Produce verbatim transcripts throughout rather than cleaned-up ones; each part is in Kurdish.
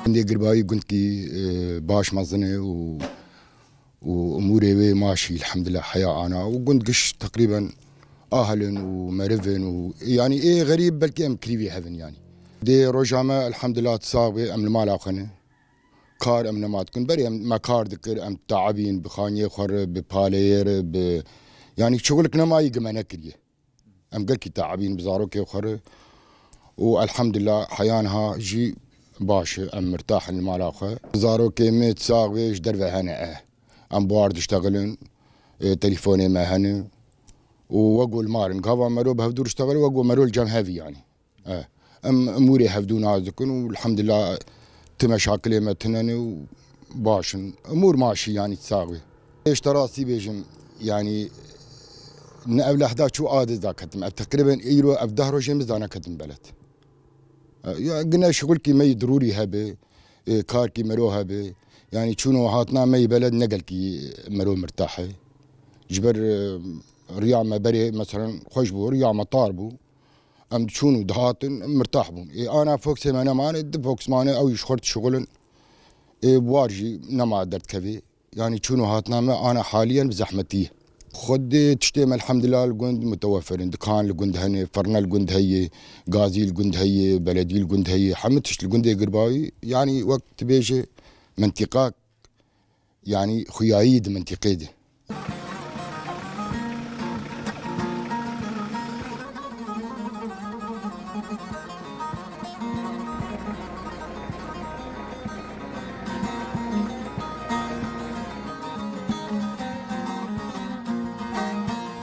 Gundê Girbayî gundkî, e, baş mezin e û, û umûrê wê maşî, elhamdulillah, heya ana. Û gund giş teqrîben ahil in û meriv in û, yanî, ê xerîb belkî em kirîvî hev in, yanî. Dê roja me, elhamdulillah, sax bê, em li mala xwe ne. Kar em nema dikin. Berê em, me kar dikir, em taibîn bi xaniyê xwe re, bi paleyê re, bi, yanî, şixulik nemayî gi me nekiriye. Em gelkî taibîn bi zarokê xwe re û elhamdulillah heya niha jî baş e, em mirtah in li mala xwe. Zarokê me sax bê ji derve hene e. Em bi war diştexilin, e, telîfonê me hene û wek ku li mar in. Gava mero bi hevdû diştexil wek ku mero li cem hevî yanî. E, em umûrê hevdû nas dikin û elhamdulillah ti meşakilê me tune ne û baş in. Umûr maşî yanî sax bê. Êşte rastî bêjim, yanî ne ev lehda çû a diz da ketim. Ev teqrîben îro ev deh rojê min da neketim beled. E, ya gine şixulkî me yî dirûrî hebe, e, karkî mero hebe. Yanî çûn û hatina me yî beled ne gelkî mero mirtah e. Ji ber, e, riya me berê, meselen, xweş bû, riya me tar bû. Em diçûn û dihatin, em mirtah bûn. Ê ana foksê me nemane, di foks mane, ew jî ji xwe re dişixulin. Ê war jî nema derdkevê. Yanî çûn û hatina me ana haliyen bi zehmetî ye. Xwedê tiştê me elhamdulillah li gund mutewefer in. Dikan li gund hene, firne li gund heye, gazî li gund heye, beledî li gund heye. Hemû tişt li gundê Girbawî, yanî wek tu bêjê, mintîqa yanî xuyayî di mintîqê de.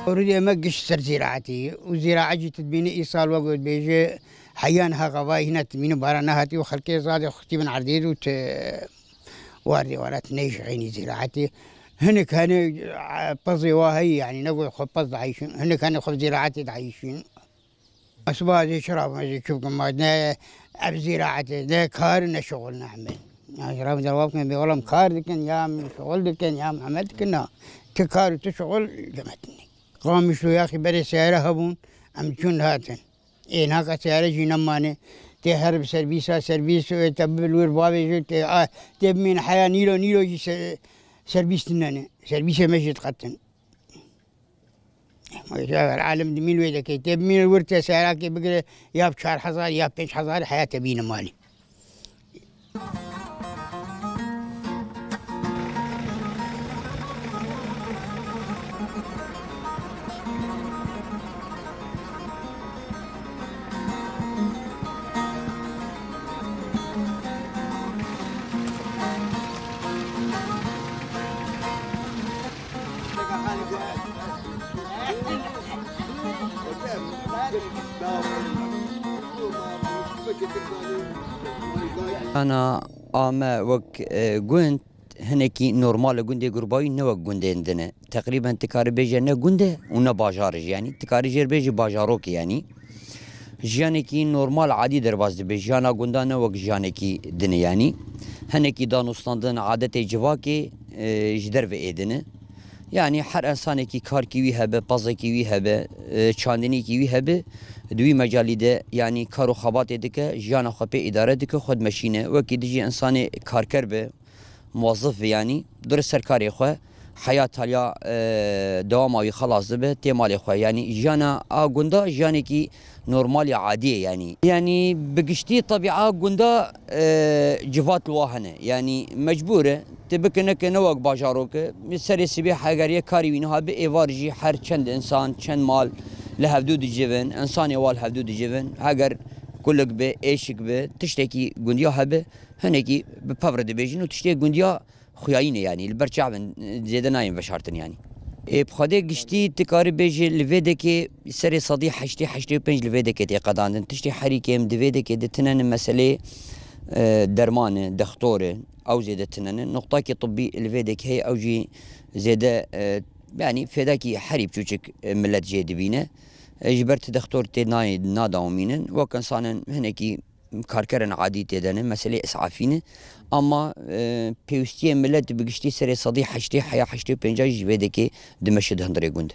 Orîdê me giş ser zîraetî û zîraet jî tu dibînî îsal wek dibêje heya niha xevayî hîna timîn û baran nehatî û xelkê zadê xwe xistîbin erdê û tu Wardê welat neyşixînî zîraetê. Hinek hene, e, pezê wa heyî, yanî ne ku xwe pez diheyşin. Hinek hene xwe bi zîraetê diheyşin. Ez bazê çira, ez çi bikim, ma ne ev zîraetê, ne kar, ne şixul, ne hemel. Ya ji rabin cevab kin, bê oğlum kar dikin, ya min şixul dikin, ya min hemel dikin, na. Ti kar û ti şixul, demetinî. Qamişlo yaxî berê seyare hebûn, em çûn hatin. Ê, naka seyare jî nemane. Tê her bi servîsa, servîs, e, te bi li wir bavêje, tê, a, tê bimîne heya nîro, nîro jî se-, servîs tune ne. Servîsê me jî diqetin. Alim dimîn wê dekê. Tê bimîne li wir te seyarakê bigire, ya bi çar hezar, ya pênc hezar heya te bîne malî. Ana a me wek, e, gund hinekî normal e, gundê Gurbayî ne wek gundên din e. Teqrîben tu karî bêje ne gund e û ne bajar e jî, yanî tu karî jê re bêjî bajarok e, yanî jiyanekî normal, adî derbas dibe. Jiyana gunda ne wek jiyanekî din e, yanî hinekî danûstandin, adetê civakê, e, ji derve ê din e. Yanî her ensanekî karkî wî hebe, pezekî wî hebe, e, çandinîkî wî hebe, di wî mecalî de, yanî kar û xebatê dike, jiyana xwe pê îdare dike, xwe dimeşîne. Wekî dijî ensanê karker be, muwezif be, yanî dure ser karê xwe, heya taliya, e, dewama wî xelas dibe, tê malê xwe. Yanî jiyana a gunda jiyanekî normal ya adî ye yanî. Yanî bi giştî tebîa gunda, e, civat li wa hene. Yanî mecbûr e. Tu bike neke ne wek bajarok e. Serê sibê heger yek karî wî niha bi êvar jî her çend insan, çend mal li hevdû dicivin. Însanê wa li hevdû dicivin. Heger kulik bi, êşik bi, tiştekî gundiya hebe, hinekî bi pevre dibêjin û tiştê gundiya xuyayî ne yanî, li ber çav in, zêde nayên veşartin yanî. Ê, bi xwedê giştî tu karî bêjî li vê dekê serê sedî heştê, heştê û pênc li vê dekê tê qedandin. Tiştê herî kêm di vê dekê de tune ne meselê, e, derman e, dextor e, ew zêde tune ne. Nuqtakî tibbî li vê dekê heye, ew jî zêde, e, yanî fêdakî herî biçûçik, e, milet jê dibîne. E, ji ber ti dextor tê nayê, nadewamînin. Wek insanên hinekî karkerên adî tê de ne, meselê isafî ne. Ama, e, pêwistiyê milet bi giştî serê sedî heştê heya heştê û pênc jî vê dekê dimeşe di hundirê gund.